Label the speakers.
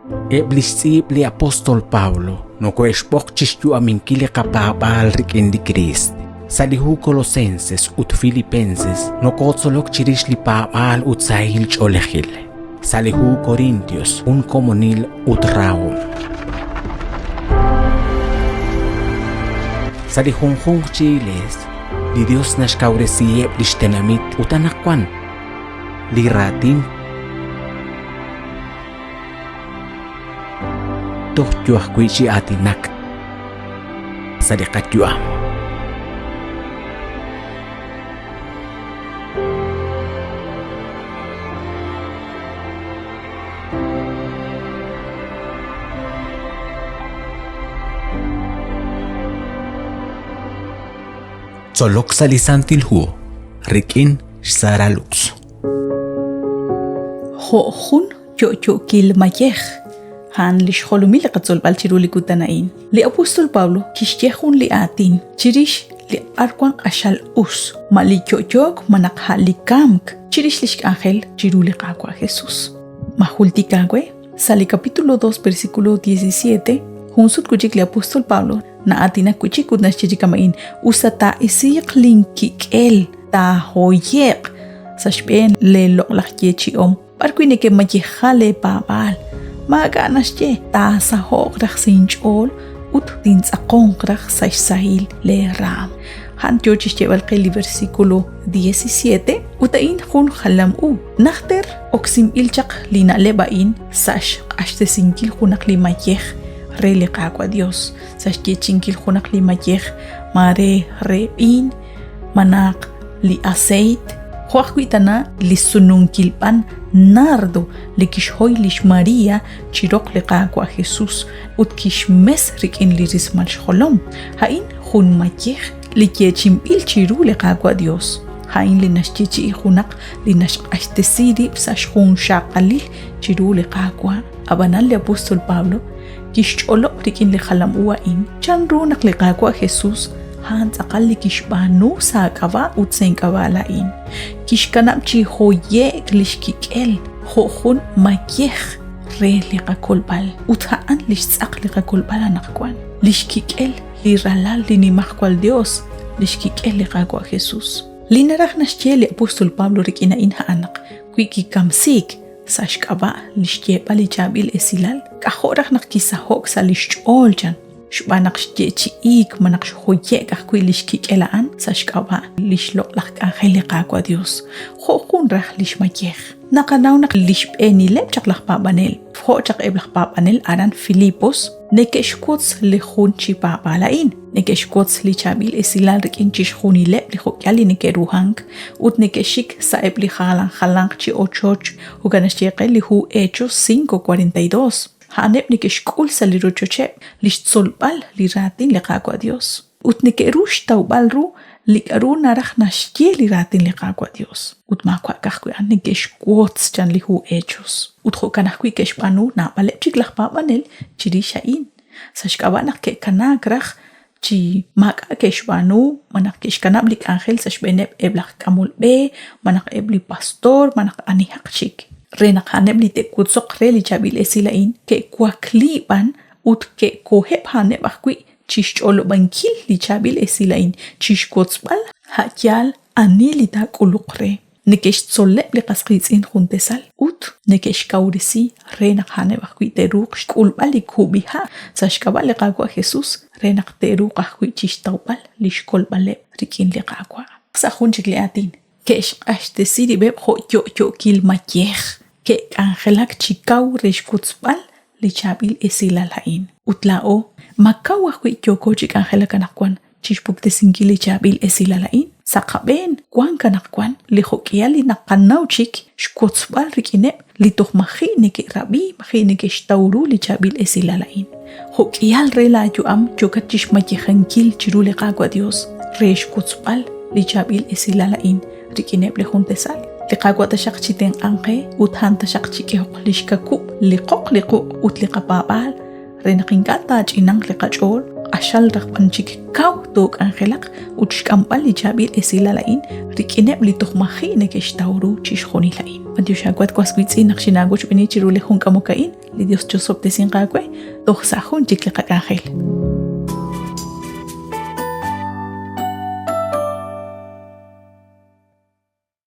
Speaker 1: Eb' lix tz'iib' li apóstol Pablo nokohe'xb'oq chixyu'aminkil li qapaab'aal rik'in li Kriist. Sa' li hu Colosenses ut Filipenses nokotzolok chirix li paab'aal ut sahil ch'oolejil. Sa' li hu Corintios, jun komonil ut rahom. Sa' li junjunq chi iglees, li Dios naxkawresiheb' lix tenamit ut anaqwan li raatin toj yo ajwi' chi aatinak sa' li qayu'am. Tzolok sa' li Santil Hu rik'in xSara Lux.
Speaker 2: Jo' jun yo'yo'kil mayej. A'an li xjolomil li qatzolb'al chiru li kutan a'in. Li apóstol Pablo kixye jun li aatin chirix li b'arwan q'axal us, ma li yo'yook malaj a' li kamk, chirix lix k'anjel chiru li Qaawa' Jesus. Ma jultik aawe? Sa' li capítulo 2 versículo 17, jun sut wi' chik li apóstol Pablo na'aatinak wi' chik ut naxye chi kama'in, Us ta taa'isiiq linkik'el, taahoye'q sa' xb'een lee loq'laj yeechi'om, b'ar wi' nekemayeja lee paab'aal. Maak'a' naxye, taasaho'q raj sa' inch'ool ut tintz'aqonq raj sa' xsahil lee raam. A'an yoo chixyeeb'al qe li versículo 17, ut a'in jun jalam u. Najter oksinb'il chaq li na'leb' a'in sa' xq'axtesinkil junaq li mayej re li Qaawa' Dios, sa' xyeechi'inkil junaq li mayej maare re b'iin, malaj li aseeyt, jo' ajwi' tana li sununkil b'an nardo li kixhoy li xMaria chi roq li Qaawa' Jesus ut kixmes rik'in li rismal xjolom. A'in jun mayej li yeechi'inb'il chiru li Qaawa' Dios. A'in li naxyeechi'i junaq li naxq'axtesi rib' sa' xjunxaqalil chiru li Qaawa'. Ab'anan li apóstol Pablo kixch'olob' rik'in li jalam u a'in chanru naq li Qaawa' Jesus a'an tz'aqal li kixb'aanu sa' aak'ab'a' ut sa' ink'ab'a' laa'in. Kixkanab' chi hoye'k li xkik'el jo' jun mayej re li qakolb'al ut a'an li xtz'aq li qakolb'al anaqwan. Li xkik'el li Ralal li Nimajwal Yos, li xkik'el li Qaawa' Jesus. Li naraj naxye li apóstol Pablo rik'in a'in a'an naq wi kikamsiik sa' xk'ab'a' li xyeeb'al li chaab'il esilal, k'ajo' raj naq kisaho'k sa' li xch'ool chan, xb'aan naq xyeechi'iik malaj xhoye'k ajwi' li xkik'el a'an sa' xk'ab'a' li xloq'laj k'anjel li Qaawa' Yos, jo' jun raj li xmayej. Naqanaw naq li xb'eenileb' chaq laj paab'anel, jo' chaq eb' laj paab'anel aran Filipos, neke'xwotz li jun chi paab'aal a'in, neke'xwotz li chaab'il esilal rik'in chixjunileb' li jo'k'ihal li neke'ruhank ut neke'xik sa'eb' li jalan jalanq chi ochoch, jo'kan naxye qe li hu Hechos 5:42. A'aneb' neke'xk'ul sa' li rochocheb' li xtzolb'al li raatin li Qaawa' Dios, ut neke'ru xtawb'al ru li k'a'ru naraj naxye li raatin li Qaawa' Dios. Ut maawa' ka'ajwi' a'an neke'xwotz chan li hu Hechos. Ut jo'kan ajwi' ke'xb'aanu naab'aleb' chik laj paab'anel chirix a'in, sa' xk'ab'a' naq ke'kanaak raj chi maak'a' ke'xb'aanu malaj ke'xkanab' li k'anjel sa' xb'eeneb' eb' laj k'amol b'e malaj eb' li pastor malaj anihaq chik. Re naq a'aneb' li te'wotzoq re li chaab'il esil a'in ke'wakli b'an ut ke'koheb' a'aneb' ajwi' chi xch'olob'ankil li chaab'il esil a'in, chi xwotzb'al a' yaal ani li taak'uluq re. Neke'xtzoleb' li qas qiitz'in jun tesal ut neke'xkawresi re naq a'aneb' ajwi' te'ruuq xk'ulb'al li kub'iha' sa' xk'ab'a' li Qaawa' Jesus re naq te'ruuq ajwi' chixtawb'al li xkolb'aleb' rik'in li Qaawa'. Sa' jun chik li aatin, ke'xq'axtesi rib'eb' jo' yo'yo'kil mayej, ke'k'anjelak chi kaw re xwotzb'al li chaab'il esilal a'in. Ut laa'o, ma kaw ajwi' yooko chi k'anjelak anaqwan chixpuktesinkil li chaab'il esilal a'in? Sa' qab'een wank anaqwan li jo'k'ihal li naqanaw chik xwotzb'al rik'ineb' li toj maji' neke'rab'i, maji' neke'xtaw ru li chaab'il esilal a'in. Jo'k'ihal re laayu'am yookat chixmayejankil chiru li Qaawa' Dios re xwotzb'al li chaab'il esilal a'in rik'ineb' li jun tesal. Li Qaawa' taxaq chitenq'anq qe ut a'an taxaq chik'ehoq li xkawub' li qoq li quq' ut li qapaab'aal re naq ink'a' taach'inanq li qach'ool, q'axal raj b'an chik kaw took'anjelaq ut xk'amb'al li chaab'il esilal a'in rik'ineb' li toj maji' neke'xtaw ru chixjunil a'in. B'antiox aawe at was wiitz'in naq xinaawochb'eeni chiru li jun k'amok a'in, li Dios chosob'tesinq aawe toj sa' jun chik li qak'anjel.